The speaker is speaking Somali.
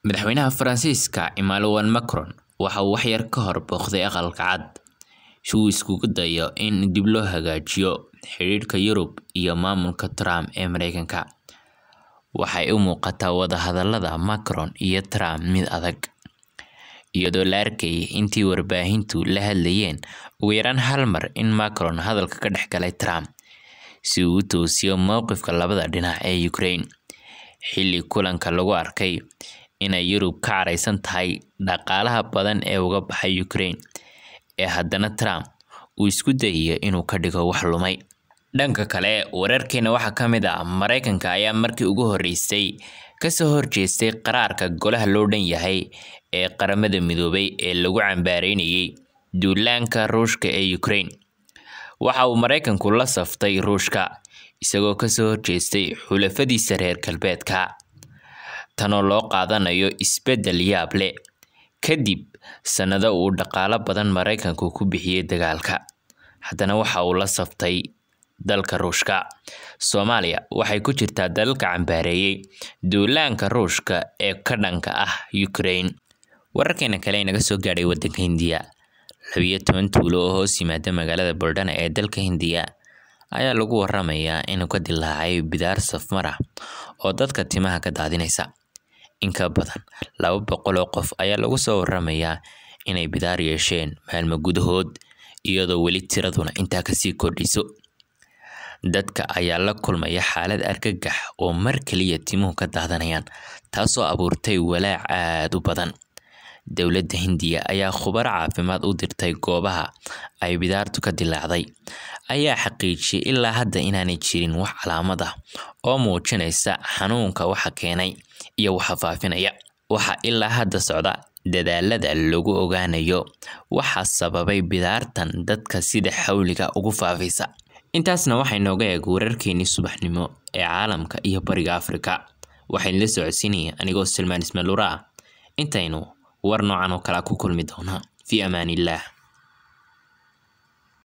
Madaxweynaha Faransiiska Emmanuel Macron waxa uu wax yar ka hor booqday Aqalka Cad si uu iskugu dayo in dib loo hagaajiyo xidhiidhka Yurub iyo maamulka Trump ee Mareykanka. Waxay u muuqataa wadahadallada Macron iyo Trump mid adag, iyadoo la arkayay intii warbaahintu la hadlayeen ugu yaraan hal mar in Macron hadalka ka dhex galay Trump si uu u toosiyo mowqifka labada dhinac ee Ukraine, xilli kulanka lagu arkay inay Yurub ka careysan tahay dhaqaalaha badan ee uga baxay Ukraine ee haddana Trump uu isku dayayo inuu ka dhigo wax lumay. Dhanka kale, wararkeena waxaa ka mid ah Mareykanka ayaa markii ugu horeysay ka soo horjeestay qaraarka golaha loo dhan yahay ee Qaramada Midoobay ee lagu cambaareynayay duulaanka Ruushka ee Ukraine. Waxa uu Mareykanku la saftay Ruushka, isagoo ka soo horjeestay xulafadiisa reer galbeedka, tanoo loo qaadanayo isbeddel yaab leh kadib sannado uu dhaqaalo badan Mareykanku ku bixiyay dagaalka. Haddana waxa uu la saftay dalka Ruushka. Soomaaliya waxay ku jirtaa dalalka cambaareeyay duulaanka Ruushka ee ka dhanka ah Ukraine. Wararkeena kale ee naga soo gaadhay waddanka Hindiya, 12 tuulo oo hoos yimaada magaalada Buldhana ee dalka Hindiya ayaa lagu waramayaa inuu ka dillaacay bidaar safmar ah oo dadka timaha ka daadinaysa. In ka badan 200 oo qof ayaa lagu soo waramayaa inay bidaar yeesheen maalmo gudahood, iyadoo weli tiraduna intaa kasii kordhiso. Dadka ayaa la kulmaya xaalad argagax oo mar kaliya timuhu ka daadanayaan, taasoo abuurtay walaac aad u badan. Dowladda Hindiya ayaa khubaro caafimaad u dirtay goobaha ay bidaartu ka dillaacday, ayaa xaqiijiyay ilaa hadda inaanay jirin wax calaamad ah oo muujinaysa xanuunka waxa keenay iyo waxa faafinaya. Waxaa ilaa hadda socda dadaallada lagu ogaanayo waxa sababay bidaartan dadka sida xawliga ugu faafaysa. Intaasna waxay nooga eeg wararkeenii subaxnimo ee caalamka iyo Bariga Afrika. Waxaan la socodsiinaya anigoo Salmaan Ismail Ura ah. Intaynu war noocan oo kale ku kulmi doonaa. Fi amaanillaah.